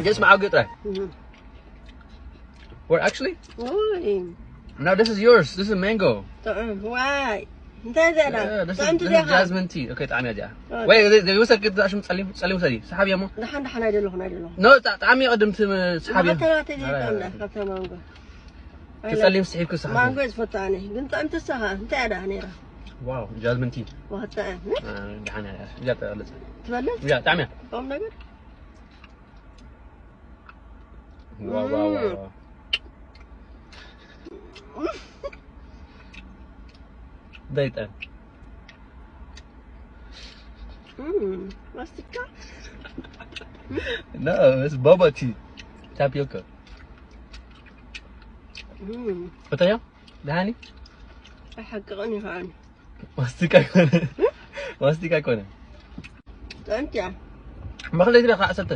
ጌስ መዓገ ጥራይ። Well, actually, Oi. No, this is yours. This is mango. Why? እንታይ ዘላ Yeah, this is, ጥዕምቲ this is ዲኻ? Jasmine tea. Okay, ጣዕሚ እያ። Oh. Wait, they, they was like the ashum ጸሊም ጸሊም ሰዲ። ሰሓብ እያ ሞ? ደሓን ደሓን ኣይደለኹን ኣይደለኹን። No, ጣ- ጣዕሚ እያ ቅድም ትም ሰሓብ እያ። ማተናተ ዘይጣምና ካብታ ማንጎ። ትጸሊም ስሒብኩ ሰሓብ። ማንጎ ዝፈቱ ኣነ ግን ጥዕምቲ ሰኻ እንታይ ኣዳ ነይራ? Wow, Jasmine tea. ዋታ ደሓን እያ። እያ ጠለጽ። ትበልዕ እያ ጣዕሚ እያ። ኦም ነገር Wow, wow, wow. Daytan. ማስቲካ No, it's boba tea. Tapioca. ፈተዮ? ደሃኒ? ኣይሓቅቕን ይኸኣኒ ማስቲካ ይኮነ። ማስቲካ ይኮነ። ጠንትያ መኽለይ ትበኻ ዓሰርተ።